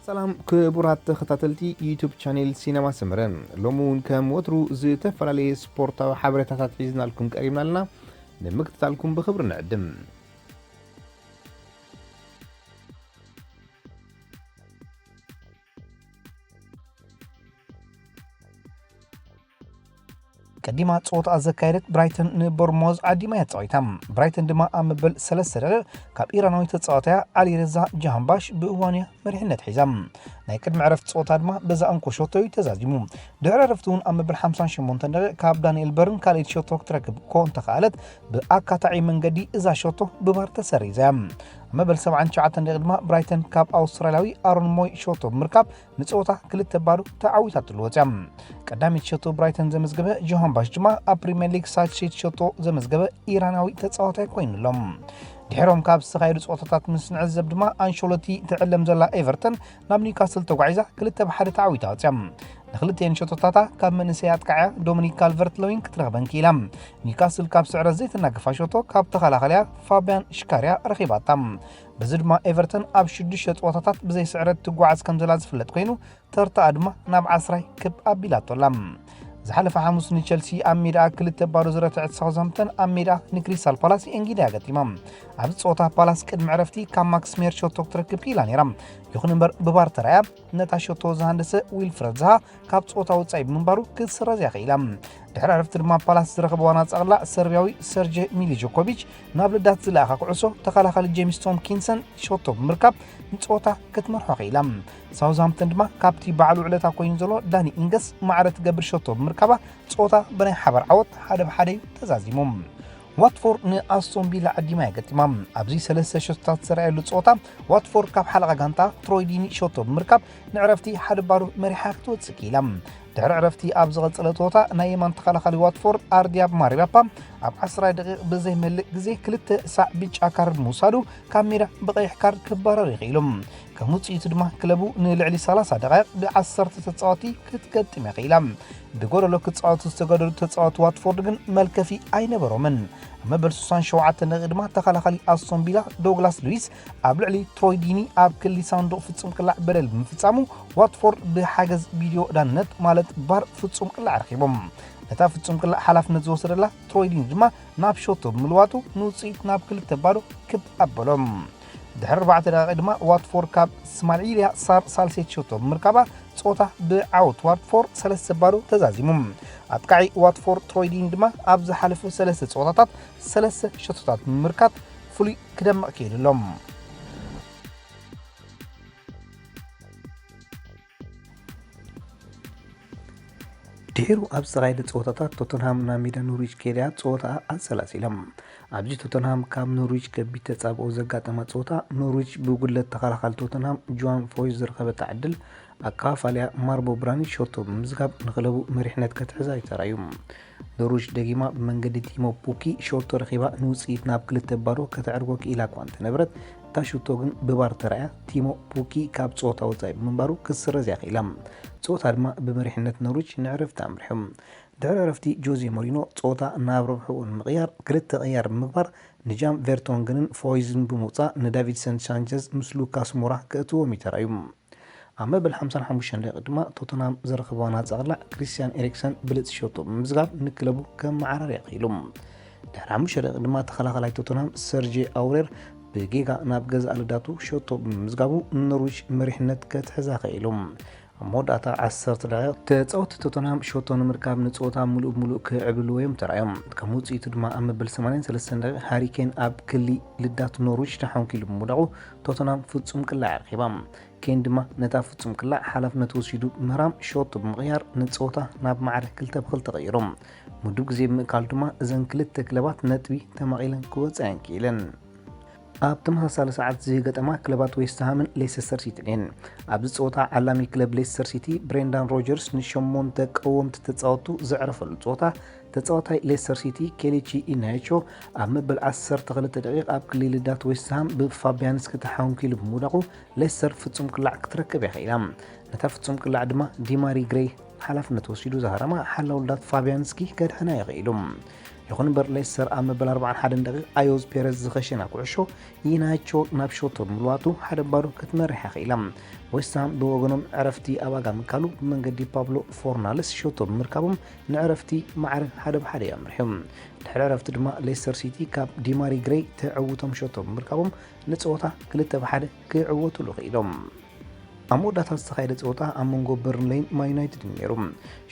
ሰላም ክቡራት ተኸታተልቲ ዩቱብ ቻኔል ሲነማ ሰመረ፣ ሎሚ እውን ከም ወትሩ ዝተፈላለየ ስፖርታዊ ሓበሬታታት ሒዝናልኩም ቀሪብና ኣለና። ንምክትታልኩም ብኽብሪ ንዕድም። ቀዲማ ጸወታ ዘካየደት ብራይተን ንቦርሞዝ ዓዲማ እያ ተጻዊታ። ብራይተን ድማ ኣብ መበል ሰለስተ ደቂቕ ካብ ኢራናዊ ተጻዋታያ ዓሊ ረዛ ጃሃንባሽ ብእዋንያ መሪሕነት ሒዛ። ናይ ቅድሚ ዕረፍቲ ጸወታ ድማ በዛ እንኮ ሸቶ እዩ ተዛዚሙ። ድሕሪ ዕረፍቲ እውን ኣብ መበል ሓምሳን ሸሞንተን ደቂቕ ካብ ዳንኤል በርን ካልኣይቲ ሸቶ ክትረክብ እኮ እንተኸኣለት፣ ብኣካታዒ መንገዲ እዛ ሸቶ ብቫር ተሰሪዛ እያ። ኣብ መበል ሰብዓን ትሽዓተን ደቂቕ ድማ ብራይተን ካብ ኣውስትራልያዊ ኣሮን ሞይ ሸቶ ብምርካብ ንጸወታ ክልተ ባዶ ተዓዊታትሉ ወጽያ። ቀዳመይቲ ሸቶ ብራይተን ዘመዝገበ ጆሃን ባሽ ድማ ኣብ ፕሪምየር ሊግ ሳልሰይቲ ሸቶ ዘመዝገበ ኢራናዊ ተጻዋታይ ኮይኑ ኣሎ። ድሕሮም ካብ ዝተኻየዱ ጸወታታት ምስ ንዕዘብ ድማ ኣንሸሎቲ ትዕለም ዘላ ኤቨርተን ናብ ኒውካስል ተጓዒዛ ክልተ ብሓደ ተዓዊታ ወጽያ። ንክልቲኤን ሸቶታታ ካብ መንእሰይ ኣጥቃዕያ ዶሚኒክ ካልቨርት ለዊን ክትረኽበን ክኢላ። ኒውካስል ካብ ስዕረት ዘይተናገፋ ሸቶ ካብ ተኸላኸልያ ፋብያን ሽካርያ ረኺባታ። በዚ ድማ ኤቨርተን ኣብ ሽዱሽተ ጸወታታት ብዘይ ስዕረት ትጓዓዝ ከም ዘላ ዝፍለጥ ኮይኑ፣ ተርታኣ ድማ ናብ ዓስራይ ክብ ኣቢላቶ ኣላ። ዝሓለፈ ሓሙስ ንቸልሲ ኣብ ሜዳኣ ክልተ ባዶ ዝረትዐት ሳውዝሃምፕተን ኣብ ሜዳኣ ንክሪስታል ፓላስ የእንጊዳ እያ ገጢማ። ኣብዚ ጸወታ ፓላስ ቅድሚ ዕረፍቲ ካብ ማክስሜር ሸቶ ክትረክብ ክኢላ ነይራ። ይኹን እምበር ብቫር ተራእያ ነታ ሸቶ ዝሃንደሰ ዊልፍረድ ዝሃ ካብ ጸወታ ወጻኢ ብምንባሩ ክትስረዝ እያ ክኢላ። ድሕሪ ዕረፍቲ ድማ ፓላስ ዝረኸበዋ ናጻ ቅላዕ ሰርብያዊ ሰርጀ ሚሊጆኮቪች ናብ ልዳት ዝለኣኻ ኩዕሶ ተኸላኻሊ ጄምስ ቶምኪንሰን ሸቶ ብምርካብ ንጸወታ ክትመርሖ ክኢላ። ሳውዝሃምፕተን ድማ ካብቲ ባዕሉ ዕለታ ኮይኑ ዘሎ ዳኒ ኢንገስ ማዕረ ትገብር ሸቶ ብምርካባ ጸወታ ብናይ ሓባር ዓወት ሓደ ብሓደ እዩ ተዛዚሙ። ዋትፎርድ ንኣስቶን ቪላ ዓዲማ እያ ገጢማ። ኣብዚ ሰለስተ ሸቶታት ዝረኣየሉ ጸወታ ዋትፎርድ ካብ ሓለቓ ጋንታ ትሮይ ዲኒ ሸቶ ብምርካብ ንዕረፍቲ ሓደ ባዶ መሪሓ ክትወጽእ ክኢላ። ድሕሪ ዕረፍቲ ኣብ ዝቐጸለ ጸወታ ናይ የማን ተኸላኻሊ ዋትፎርድ ኣርዲያብ ማሪባፓ ኣብ ዓስራይ ደቂቕ ብዘይመልእ ግዜ ክልተ ሳዕ ብጫ ካርድ ምውሳዱ ካብ ሜዳ ብቐይሕ ካርድ ክባረር ይኽኢሉ። ከም ውጽኢቱ ድማ ክለቡ ንልዕሊ ሰላሳ ደቓይቕ ብዓሰርተ ተጻወቲ ክትገጥም እያ ክኢላ። ብጎደሎ ክጻወቱ ዝተገደዱ ተጻወቲ ዋትፎርድ ግን መልከፊ ኣይነበሮምን። ኣብ መበል ስሳን ሸውዓተን ደቂቕ ድማ ተኸላኻሊ ኣስቶን ቪላ ዶግላስ ሉዊስ ኣብ ልዕሊ ትሮይ ዲኒ ኣብ ክሊ ሳንዱቕ ፍጹም ቅላዕ በደል ብምፍጻሙ ዋትፎርድ ብሓገዝ ቪድዮ ዳንነት ማለት ባር ፍጹም ቅላዕ ረኺቦም። ነታ ፍጹም ቅላዕ ሓላፍነት ዝወሰደላ ትሮይ ዲኒ ድማ ናብ ሸቶ ብምልዋጡ ንውጽኢት ናብ ክልተ ባዶ ክብ ኣበሎም። ድሕሪ ኣርባዕተ ደቂቕ ድማ ዋትፎርድ ካብ ስማልዒልያ ሳር ሳልሴት ሸቶ ብምርካባ ጸወታ ብዓወት ዋትፎርድ ሰለስተ ባዶ ተዛዚሙ። ኣጥቃዒ ዋትፎርድ ትሮይ ዲኒ ድማ ኣብ ዝሓለፈ ሰለስተ ጸወታታት ሰለስተ ሸቶታት ብምምርካት ፍሉይ ክደምቕ ክኢሉ ኣሎ። ድሒሩ ኣብ ዝተኻየደ ጸወታታት ቶተንሃም ናብ ሜዳ ኖርዊች ከይዳ ጸወታኣ ኣሰላሲላ። ኣብዚ ቶተንሃም ካብ ኖርዊች ከቢድ ተጻብኦ ዘጋጠማ ጸወታ፣ ኖርዊች ብጉድለት ተኸላኻሊ ቶተንሃም ጆዋን ፎይዝ ዝረኸበታ ዕድል ኣከፋፋሊኣ ማርቦ ብራኒ ሸቶ ብምምዝጋብ ንክለቡ መሪሕነት ከትሕዛ እዩ ተራእዩ። ኖርዊች ደጊማ ብመንገዲ ቲሞ ፑኪ ሸቶ ረኺባ ንውጽኢት ናብ ክልተ ባዶ ከተዕርጎ ክኢላ እኳ እንተነበረት፣ እታ ሸቶ ግን ብቫር ተራእያ ቲሞ ፑኪ ካብ ጸወታ ወጻኢ ብምንባሩ ክትስረዝ እያ ክኢላ። ጸወታ ድማ ብመሪሕነት ኖርዊች ንዕረፍቲ ኣምሪሑ። ድሕሪ ዕረፍቲ ጆዜ ሞሪኖ ጸወታ ናብ ረብሕኡ ንምቕያር ክልተ ቅያር ብምግባር ንጃም ቬርቶንገንን ፎይዝን ብምውጻእ ንዳቪድሰን ሳንቸዝ ምስ ሉካስ ሞራ ከእትዎም እዩ ተራእዩ። ኣብ መበል ሓምሳን ሓሙሽተን ደቂቕ ድማ ቶተንሃም ዝረኸቦ ናጻ ቅላዕ ክሪስቲያን ኤሪክሰን ብልጽ ሸቶ ብምምዝጋብ ንክለቡ ከመዓራርያ ክኢሉ። ድሕሪ ሓሙሽተ ደቂቕ ድማ ተኸላኻላይ ቶተንሃም ሰርጂ ኣውሬር ብጌጋ ናብ ገዛእ ልዳቱ ሸቶ ብምምዝጋቡ ንኖርዊች መሪሕነት ከትሕዛ ክኢሉ። ኣብ መወዳእታ ዓሰርተ ደቂቕ ተጻወትቲ ቶተንሃም ሸቶ ንምርካብ ንጸወታ ምሉእ ብምሉእ ክዕብልዎ እዮም ተራእዮም። ከም ውጽኢቱ ድማ ኣብ መበል ሰማንያን ሰለስተን ደቂቕ ሃሪ ኬን ኣብ ክሊ ልዳት ኖርዊች ተሓንኪሉ ብምውዳቑ ቶተንሃም ፍጹም ቅላዕ ኣርኪባ። ኬን ድማ ነታ ፍጹም ቅላዕ ሓላፍነት ወሲዱ ምህራም ሸቶ ብምቕያር ንጸወታ ናብ ማዕረ ክልተ ብክልተ ቀይሩ። ምዱብ ግዜ ብምእካሉ ድማ እዘን ክልተ ክለባት ነጥቢ ተማቒለን ክወጻ እየን ክኢለን። ኣብ ተመሳሳሊ ሰዓት ዝገጠማ ክለባት ዌስትሃምን ሌስተር ሲቲን እየን። ኣብዚ ጸወታ ዓላሚ ክለብ ሌስተር ሲቲ ብሬንዳን ሮጀርስ ንሸሞንተ ቀወምቲ ተጻወቱ ዘዕረፈሉ ጸወታ፣ ተጻዋታይ ሌስተር ሲቲ ኬሊቺ ኢናያቾ ኣብ መበል ዓሰርተ ክልተ ደቂቕ ኣብ ክሊ ልዳት ዌስትሃም ብፋቢያንስኪ ተሓንኪሉ ብምውዳቑ ሌስተር ፍጹም ቅላዕ ክትረክብ እያ ክኢላ። ነታ ፍጹም ቅላዕ ድማ ዲማሪ ግሬይ ሓላፍነት ወሲዱ ዝሃረማ ሓላው ልዳት ፋቢያንስኪ ከድሕና እዩ ክኢሉ። ይኹን እምበር ሌስተር ኣብ መበል ኣርባዓን ሓደን ደቂቕ ኣዮዝ ፔረዝ ዝኸሸና ኩዕሾ ኢናቾ ናብ ሾቶ ብምልዋጡ ሓደ ባዶ ክትመርሕ ክኢላ። ዌስትሃም ብወገኖም ዕረፍቲ ኣብ ኣጋ ምካሉ ብመንገዲ ፓብሎ ፎርናልስ ሾቶ ብምርካቦም ንዕረፍቲ ማዕረ ሓደ ብሓደ እዮም ኣምሪሖም። ድሕሪ ዕረፍቲ ድማ ሌስተር ሲቲ ካብ ዲማሪ ግሬይ ተዕውቶም ሸቶ ብምርካቦም ንጸወታ ክልተ ብሓደ ክዕወቱሉ ክኢሎም። ኣብ መወዳእታ ዝተኻየደ ጸወታ ኣብ መንጎ በርንሌይን ማን ዩናይትድን ነይሩ።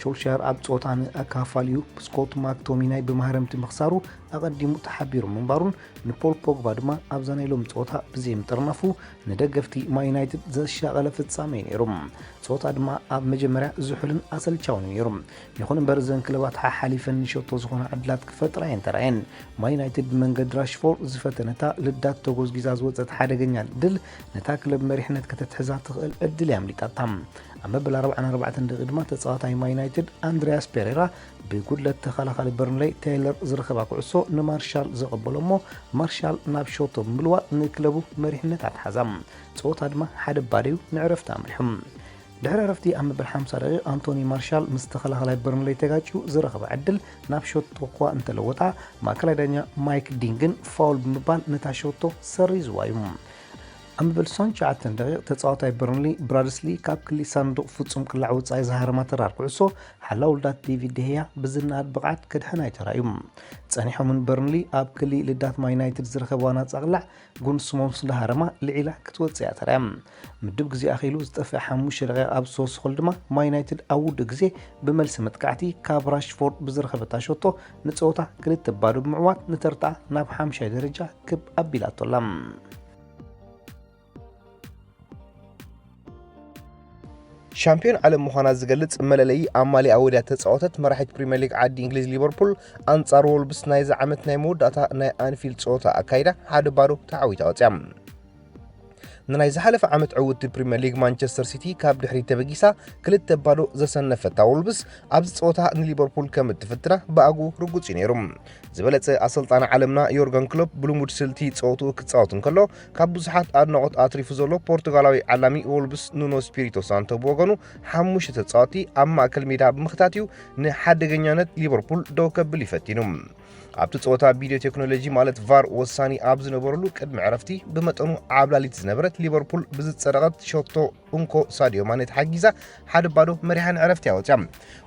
ሾልሻየር ኣብ ጸወታ ንኣካፋልዩ ስኮት ማክቶሚናይ ብማህረምቲ ምኽሳሩ ኣቐዲሙ ተሓቢሩ ምንባሩን ንፖል ፖግባ ድማ ኣብዛ ናይ ሎም ጸወታ ብዘይምጥርናፉ ንደገፍቲ ማን ዩናይትድ ዘሻቐለ ፍጻሜ ነይሩ። ጸወታ ድማ ኣብ መጀመርያ ዝሑልን ኣሰልቻውን ነይሩ። ይኹን እምበር እዘን ክለባት ሓሓሊፈን ንሸቶ ዝኾና ዕድላት ክፈጥራ እየን ተራእየን። ማን ዩናይትድ ብመንገዲ ራሽፎርድ ዝፈተነታ ልዳት ተጎዝጊዛ ዝወጸት ሓደገኛ ድል ነታ ክለብ መሪሕነት ከተትሕዛ ትኽእል ዕድል እያ ኣምሊጣታ። ኣብ መበል ኣርባዓን ኣርባዕተን ደቂ ድማ ተጻዋታይ ማን ዩናይትድ ኣንድሪያስ ፔሬራ ብጉድለት ተኸላኻሊ በርንሌይ ቴይለር ዝረኸባ ኩዕሶ ንማርሻል ዘቐበሎ እሞ ማርሻል ናብ ሾቶ ብምልዋጥ ንክለቡ መሪሕነት ኣትሓዛ። ጸወታ ድማ ሓደ ባደዩ ንዕረፍቲ ኣምሪሑ። ድሕሪ ዕረፍቲ ኣብ መበል ሓምሳ ደቂቕ ኣንቶኒ ማርሻል ምስ ተኸላኸላይ በርንሌይ ተጋጭዩ ዝረኸበ ዕድል ናብ ሸቶ እኳ እንተለወጣ ማእከላይ ዳኛ ማይክ ዲንግን ፋውል ብምባል ነታ ሸቶ ሰሪዝዋ እዩ። ኣብ መበል ስሳን ትሽዓተን ደቂቕ ተጻዋታይ በርንሊ ብራድስሊ ካብ ክሊ ሳንዱቕ ፍጹም ቅላዕ ወጻኢ ዝሃረማ ተራር ኩዕሶ ሓላው ልዳት ዴቪድ ደሄያ ብዝነኣድ ብቕዓት ከድሕን ኣይተራእዩ። ጸኒሖምን በርንሊ ኣብ ክሊ ልዳት ማን ዩናይትድ ዝረኸብዋ ናጻ ቅላዕ ጉንስሞንስ እንዳሃረማ ልዒላ ክትወጽእ እያ ተራእያ። ምድብ ግዜ ኣኺሉ ዝጠፍአ ሓሙሽተ ደቂቕ ኣብ ዝወሰኸሉ ድማ ማን ዩናይትድ ኣብ ውዱእ ግዜ ብመልሲ መጥቃዕቲ ካብ ራሽፎርድ ብዝረኸበታ ሸቶ ንጸወታ ክልተ ባዶ ብምዕዋት ንተርታ ናብ ሓምሻይ ደረጃ ክብ ኣቢላቶ ኣላ። ሻምፒዮን ዓለም ምዃና ዝገልጽ መለለዪ ኣብ ማልያ ወድያ ተጻወተት መራሒት ፕሪምየር ሊግ ዓዲ እንግሊዝ ሊቨርፑል ኣንጻር ወልብስ ናይዚ ዓመት ናይ መወዳእታ ናይ ኣንፊልድ ጸወታ ኣካይዳ ሓደ ባዶ ተዓዊታ ወጽያ። ንናይ ዝሓለፈ ዓመት ዕውቲ ፕሪምየር ሊግ ማንቸስተር ሲቲ ካብ ድሕሪት ተበጊሳ ክልተ ባዶ ዘሰነፈታ ወልብስ ኣብዚ ጸወታ ንሊቨርፑል ከም እትፍትና ብኣግኡ ርጉጽ እዩ ነይሩ። ዝበለጸ ኣሰልጣኒ ዓለምና ዮርገን ክሎፕ ብልሙድ ስልቲ ጸወትኡ ክጻወት እንከሎ ካብ ብዙሓት ኣድናቖት ኣትሪፉ ዘሎ ፖርቱጋላዊ ዓላሚ ወልብስ ኑኖ ስፒሪቶ ሳንቶ ብወገኑ ሓሙሽተ ተጻወትቲ ኣብ ማእከል ሜዳ ብምኽታት እዩ ንሓደገኛነት ሊቨርፑል ደው ከብል እዩ ፈቲኑ። ኣብቲ ጸወታ ቪድዮ ቴክኖሎጂ ማለት ቫር ወሳኒ ኣብ ዝነበረሉ ቅድሚ ዕረፍቲ ብመጠኑ ዓብላሊት ዝነበረት ሊቨርፑል ብዝጸደቐት ሸቶ እንኮ ሳዲዮ ማኔ ተሓጊዛ ሓደ ባዶ መሪሓ ንዕረፍቲ ኣወፅያ።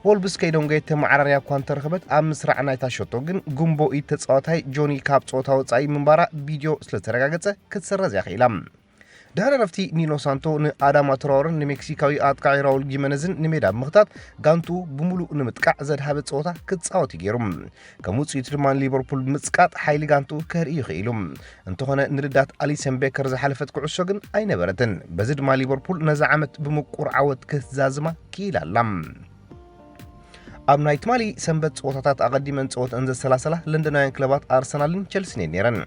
ወልብስ ከይዶንጌ ተመዓራርያ እኳ እንተረኸበት ኣብ ምስራዕ ናይታ ሸቶ ግን ጉንቦ ኢድ ተጻዋታይ ጆኒ ካብ ጸወታ ወጻኢ ምንባራ ቪድዮ ስለተረጋገጸ ክትስረዝ እያ ክኢላ። ድሕሪ ዕረፍቲ ኒኖ ሳንቶ ንኣዳማ ትራወርን ንሜክሲካዊ ኣጥቃዒ ራውል ጊመነዝን ንሜዳ ብምኽታት ጋንቱ ብምሉእ ንምጥቃዕ ዘድሃበ ጸወታ ክጻወት እዩ ገይሩ። ከም ውጽኢቱ ድማ ሊቨርፑል ብምጽቃጥ ሓይሊ ጋንቱ ከርኢ ይኽእል እዩ። እንተኾነ ንልዳት ኣሊሰን ቤከር ዝሓለፈት ኩዕሶ ግን ኣይነበረትን። በዚ ድማ ሊቨርፑል ነዚ ዓመት ብምቁር ዓወት ክትዛዝማ ክኢላ ኣላ። ኣብ ናይ ትማሊ ሰንበት ጸወታታት ኣቐዲመን ጸወተን ዘሰላሰላ ለንደናውያን ክለባት ኣርሰናልን ቸልሲን እየን ነይረን።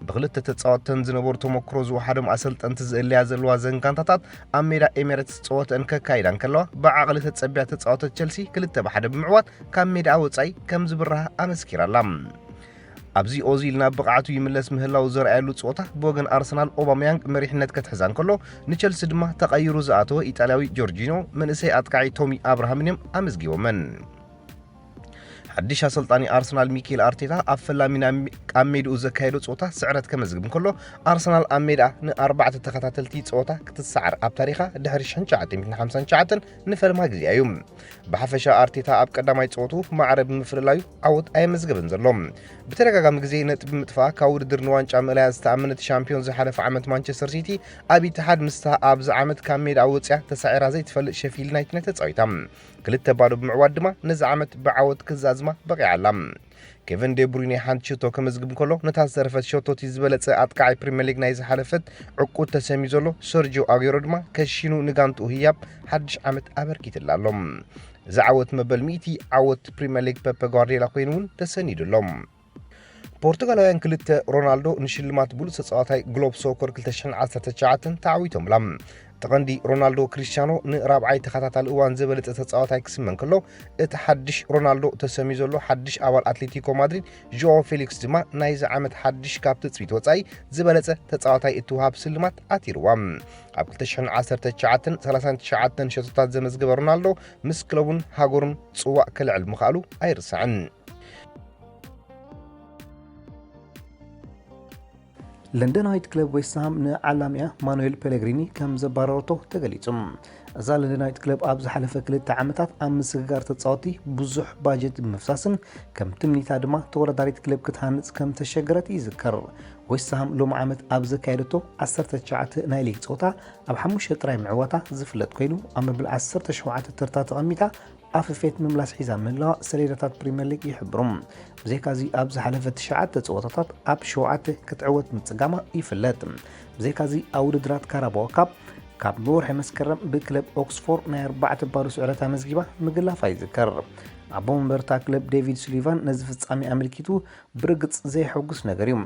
ብክልተ ተጻወትተን ዝነበሩ ተመክሮ ዝወሓዶም ኣሰልጠንቲ ዝእለያ ዘለዋ ዘን ጋንታታት ኣብ ሜዳ ኤሜሬትስ ጸወተን ከካይዳ እንከለዋ ብዓቕሊ ተጸቢያ ተጻወተት ቸልሲ ክልተ ብሓደ ብምዕዋት ካብ ሜዳኣ ወጻኢ ከም ዝብርሃ ኣመስኪራ ኣላ። ኣብዚ ኦዚል ናብ ብቕዓቱ ይምለስ ምህላው ዘርኣየሉ ጸወታ ብወገን ኣርሰናል ኦባመያንግ መሪሕነት ከትሕዛ እንከሎ ንቸልሲ ድማ ተቐይሩ ዝኣተወ ኢጣልያዊ ጆርጂኖ መንእሰይ ኣጥቃዒ ቶሚ ኣብርሃምን እዮም ኣመዝጊቦመን። ሓድሽ ኣሰልጣኒ ኣርሰናል ሚኬል ኣርቴታ ኣብ ፈላሚ ናብ ሚ- ኣብ ሜድኡ ዘካየዶ ጸወታ ስዕረት ከመዝግብ እንከሎ ኣርሰናል ኣብ ሜዳ ንኣርባዕተ ተኸታተልቲ ጸወታ ክትሰዓር ኣብ ታሪኻ ድሕሪ ሽሕን ትሽዓተ ሚእትን ሓምሳን ትሽዓተን ንፈልማ ግዜኣ እዩ። ብሓፈሻ ኣርቴታ ኣብ ቀዳማይ ጸወቱ ማዕረ ብምፍልላዩ ዓወት ኣየመዝገበን ዘሎ። ብተደጋጋሚ ግዜ ነጥቢ ምጥፋኣ ካብ ውድድር ንዋንጫ ምእላያ ዝተኣመነት ሻምፒዮን ዝሓለፈ ዓመት ማንቸስተር ሲቲ ኣብ ኢትሓድ ምስታ ኣብዚ ዓመት ካብ ሜዳ ወጽያ ተሳዒራ ዘይትፈልጥ ሸፊልድ ዩናይትድ ተጻዊታ። ክልተ ባዶ ብምዕዋት ድማ ነዚ ዓመት ብዓወት ክዛዝማ በቒዓ ኣላ። ኬቨን ዴብሩይነ ሓንቲ ሸቶ ከመዝግብ እንከሎ ነታ ዝተረፈት ሸቶ እቲ ዝበለጸ ኣጥቃዓይ ፕሪምየር ሊግ ናይ ዝሓለፈት ዕቁድ ተሰምዩ ዘሎ ሰርጂዮ ኣጌሮ ድማ ከሽኑ ንጋንትኡ ህያብ ሓድሽ ዓመት ኣበርኪትላ ኣሎ። እዚ ዓወት መበል ሚእቲ ዓወት ፕሪምየር ሊግ ፔፐ ጓርዲዮላ ኮይኑ እውን ተሰኒዱ ኣሎ። ፖርቱጋላውያን ክልተ ሮናልዶ ንሽልማት ብሉጽ ተጻዋታይ ግሎብ ሶከር ክልተ ሽሕን ዓሰርተ ትሽዓተን ተዓዊቶምላ። እቲ ቀንዲ ሮናልዶ ክሪስቲያኖ ንራብዓይ ተኸታታሊ እዋን ዝበለጸ ተጻዋታይ ክስመ እንከሎ እቲ ሓድሽ ሮናልዶ ተሰምዩ ዘሎ ሓድሽ ኣባል ኣትሌቲኮ ማድሪድ ዦኦ ፌሊክስ ድማ ናይዚ ዓመት ሓድሽ ካብ ትጽቢት ወጻኢ ዝበለጸ ተጻዋታይ እትወሃብ ስልማት ኣቲርዋ። ኣብ ክልተ ሽሕን ዓሰርተ ትሽዓተን ሰላሳን ትሽዓተን ሸቶታት ዘመዝገበ ሮናልዶ ምስ ክለቡን ሃገሩን ጽዋእ ከልዕል ምኽኣሉ ኣይርሳዕን። ለንደናዊት ክለብ ዌስትሃም ንዓላሚኣ ማኑኤል ፔሌግሪኒ ከም ዘባረረቶ ተገሊጹ። እዛ ለንደናዊት ክለብ ኣብ ዝሓለፈ ክልተ ዓመታት ኣብ ምስግጋር ተጻወቲ ብዙሕ ባጀት ብምፍሳስን ከም ትምኒታ ድማ ተወዳዳሪት ክለብ ክትሃንጽ ከም ተሸገረት ይዝከር። ዌስትሃም ሎሚ ዓመት ኣብ ዘካየደቶ ዓሰርተ ትሽዓተ ናይ ሊግ ጸወታ ኣብ ሓሙሽተ ጥራይ ምዕዋታ ዝፍለጥ ኮይኑ፣ ኣብ መበል ዓሰርተ ሸውዓተ ተርታ ተቐሚጣ ኣፍፌት ምምላስ ሒዛ ምህላዋ ሰሌዳታት ፕሪምየር ሊግ ይሕብሩ። ብዘይካዚ ኣብ ዝሓለፈ ትሽዓተ ጸወታታት ኣብ ሸውዓተ ክትዕወት ምጽጋማ ይፍለጥ። ብዘይካዚ ኣብ ውድድራት ካራባኦ ካፕ ካብ ወርሒ መስከረም ብክለብ ኦክስፎርድ ናይ ኣርባዕተ ባዶ ስዕረት ኣመዝጊባ ምግላፋ ይዝከር። ኣቦ መንበርታ ክለብ ዴቪድ ሱሊቫን ነዚ ፍጻሜ ኣመልኪቱ ብርግጽ ዘይሐጉስ ነገር እዩ።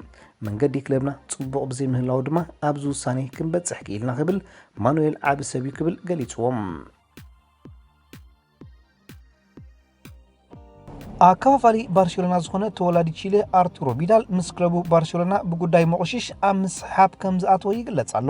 መንገዲ ክለብና ጽቡቕ ብዘይምህላው ድማ ኣብዚ ውሳኔ ክንበጽሕ ክኢልና ክብል ማኑኤል ዓቢ ሰብ እዩ ክብል ገሊጽዎም። ኣከፋፋሊ ባርሴሎና ዝኾነ ተወላዲ ቺለ ኣርቱሮ ቢዳል ምስ ክለቡ ባርሴሎና ብጉዳይ መቑሽሽ ኣብ ምስሕሓብ ከም ዝኣተወ ይግለጽ ኣሎ።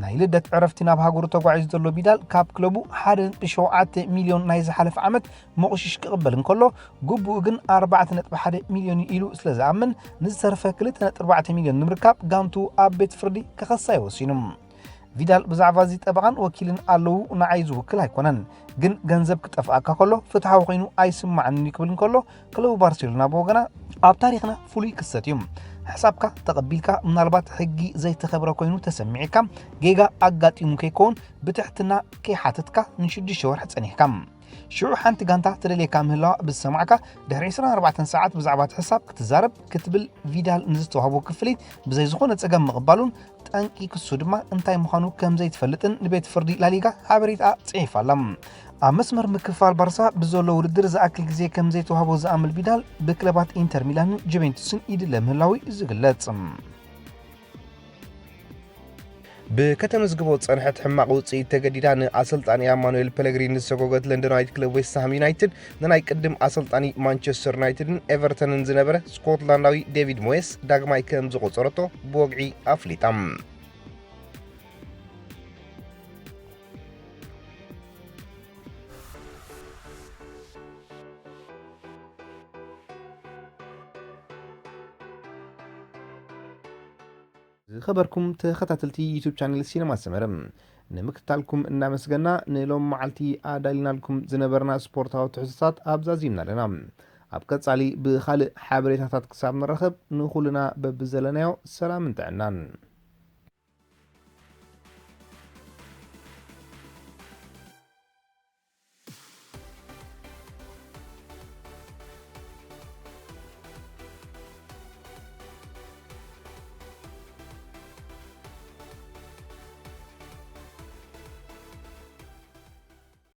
ናይ ልደት ዕረፍቲ ናብ ሃገሩ ተጓዒዙ ዘሎ ቢዳል ካብ ክለቡ ሓደ ነጥቢ ሸውዓተ ሚልዮን ናይ ዝሓለፈ ዓመት መቑሽሽ ክቕበል እንከሎ፣ ግቡኡ ግን ኣርባዕተ ነጥቢ ሓደ ሚልዮን እዩ ኢሉ ስለ ዝኣምን፣ ንዝተርፈ ክልተ ነጥቢ ኣርባዕተ ሚልዮን ንምርካብ ጋንቱ ኣብ ቤት ፍርዲ ክኸሳ እዩ ወሲኑ። ቪዳል ብዛዕባ እዚ ጠበቓን ወኪልን ኣለዉ፣ ንዓይ ዝውክል ኣይኮነን፣ ግን ገንዘብ ክጠፍኣካ ከሎ ፍትሓዊ ኮይኑ ኣይስማዕንን እዩ ክብል እንከሎ፣ ክለቡ ባርሴሎና ብወገና ኣብ ታሪኽና ፍሉይ ክስተት እዩ። ሕሳብካ ተቐቢልካ፣ ምናልባት ሕጊ ዘይተኸብረ ኮይኑ ተሰሚዕካ፣ ጌጋ ኣጋጢሙ ከይከውን ብትሕትና ከይሓተትካ ንሽዱሽተ ወርሒ ጸኒሕካ። ሽዑ ሓንቲ ጋንታ ትደልየካ ምህላዋ ብዝሰማዕካ፣ ድሕሪ ዕስራን ኣርባዕተን ሰዓት ብዛዕባ እቲ ሕሳብ ክትዛረብ ክትብል ቪዳል ንዝተዋህቦ ክፍሊት ብዘይ ዝኾነ ጸገም ምቕባሉን ጠንቂ ክሱ ድማ እንታይ ምዃኑ ከም ዘይትፈልጥን ንቤት ፍርዲ ላሊጋ ሓበሬታ ጽሒፋ ኣላ። ኣብ መስመር ምክፋል ባርሳ ብዘሎ ውድድር ዝኣክል ግዜ ከም ዘይተዋህቦ ዝኣምል ቪዳል ብክለባት ኢንተር ሚላንን ጁቬንቱስን ይድለ ምህላዉ እዩ ዝግለጽ። ብከተመዝግቦ ዝጸንሐት ሕማቕ ውጽኢት ተገዲዳ ንኣሰልጣኒኣ ማኑኤል ፔለግሪኒ ዝሰጎገት ለንደናዊት ክለብ ዌስትሃም ዩናይትድ፣ ንናይ ቅድም ኣሰልጣኒ ማንቸስተር ዩናይትድን ኤቨርተንን ዝነበረ ስኮትላንዳዊ ዴቪድ ሞየስ ዳግማይ ከም ዝቖጸረቶ ብወግዒ ኣፍሊጣ። ዝኸበርኩም ተኸታተልቲ ዩቱብ ቻነል ሲነማ ሰመረ፣ ንምክትታልኩም እናመስገና፣ ንሎም መዓልቲ ኣዳሊናልኩም ዝነበርና ስፖርታዊ ትሕዝቶታት ኣብዛዚምና ኣለና። ኣብ ቀጻሊ ብኻልእ ሓበሬታታት ክሳብ ንራኸብ፣ ንኹልና በብዘለናዮ ሰላምን ጥዕናን።